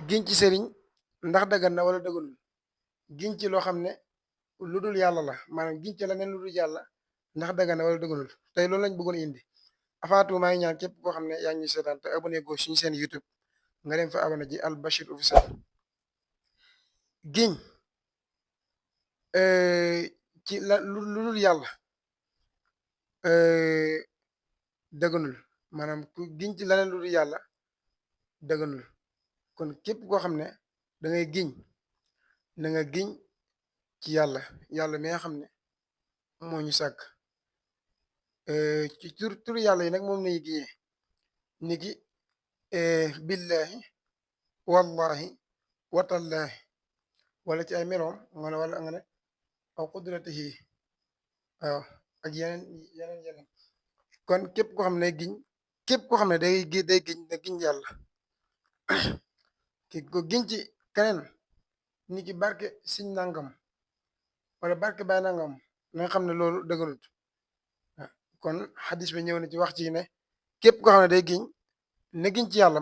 giñ ci sëriñ ndax dagan na wala daganul giñ ci loo xam ne lu dul yàlla la maanaam giñ ci leneen lu dul yàlla ndax dagan na wala daganul tey loolu lañ bëggoon indi afaatu maa ngi ñaan képp koo xam ne yaa ngi ñuy seetaan te abonné go suñu seen YouTube nga dem fa abonné ji Al Bachir officiel giñ ci lu dul yàlla daganul maanaam ku giñ ci leneen lu dul yàlla daganul kon képp koo xam ne da ngay giñ na nga giñ ci yàlla yàlla mi nga xam ne moo ñu sàkk ci turu yàlla yi nag moom lañuy giñee niki billahi wallahi watallahi wala ci ay meloom nga ne wala nga ne aw qudratihi waaw ak yeneen kon képp koo xam ne giñ képp koo xam ne day giñ na giñ yàlla ki ko giñ ci keneen ni ki barke siñ nangam wala barke bay nangam na nga xam ne loolu dëgganut kon xadis bi ñëw na ci wax ci ne képp koo xam ne day giñ na giñ ci yàlla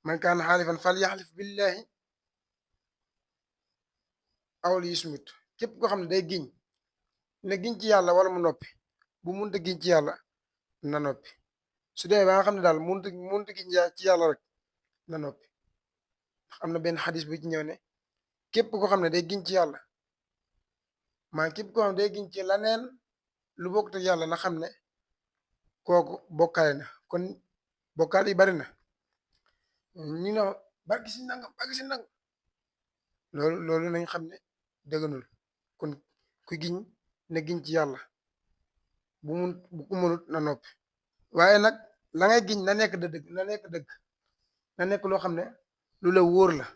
man kaana xaalifan fal yaxlif billahi aw liyasmut képp koo xam ne day giñ na giñ ci yàlla wala mu noppi bu munta giñ ci yàlla na noppi su demee ba nga xam ne daal munta giñ ci yàlla rek na noppi am na benn xadis bu ci ñëw ne képp koo xam ne day giñ ci yàlla maa képp koo xam ne day giñ ci laneen lu bokkut ak yàlla na xam ne kooku bokkaale na kon bokkaale yi bari na ñu ne barki si nangam barki si nangam loolu nañ xam ne dëgganul kon ku giñ na giñ ci yàlla bu ku mënut na noppi waaye nag la ngay giñ na nekk dëgg na nekk loo xam ne lu la wóor la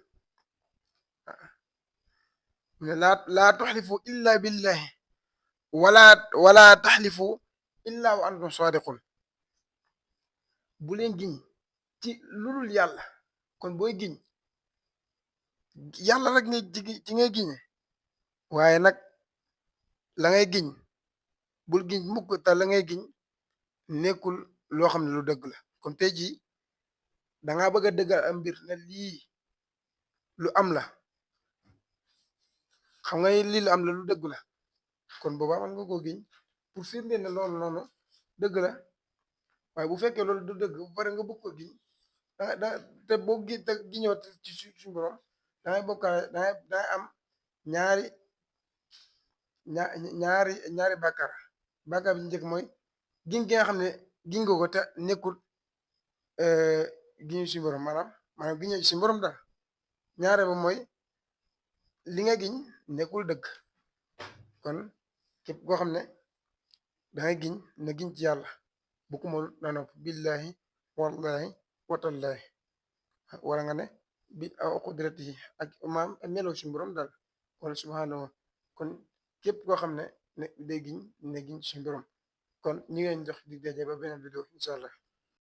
laa tuxlifu illa billahi wala taxlifu illa wa antum sadiqun bu leen giñ ci lu dul yàlla kon booy giñ yàlla rek ci ngay giñe waaye nag la ngay giñ bul giñ mukk te la ngay giñ nekkul loo xam ne lu dëgg la kon tey jii dangaa bëgg a dëggal am mbir ne lii lu am la xam nga lii lu am la lu dëgg la kon boobaa man nga koo giñ pour firndeel ne loolu noonu dëgg la waaye bu fekkee loolu du dëgg bu pare nga bëgg ko giñ te boo gi te giñoo ci suñu borom dangay bokkaale dangay am ñaari bàkkaar bàkkaar bi ñu njëkk mooy giñ gi nga xam ne giñ nga ko te nekkul giñu suñu borom maanaam giñoo ci suñu borom daal ñaare ba mooy li nga giñ nekkul dëgg kon képp koo xam ne dangay giñ na giñ ci yàlla bu ko mënul na nopp billahi wallahi watallahi wala nga ne bi aw qudratihi ak maam meloo suñu borom daal wala subhanahu kon képp koo xam ne day giñ na giñ ci suñu borom kon ñu ngeen jox di daje ba beneen vidéo incha allah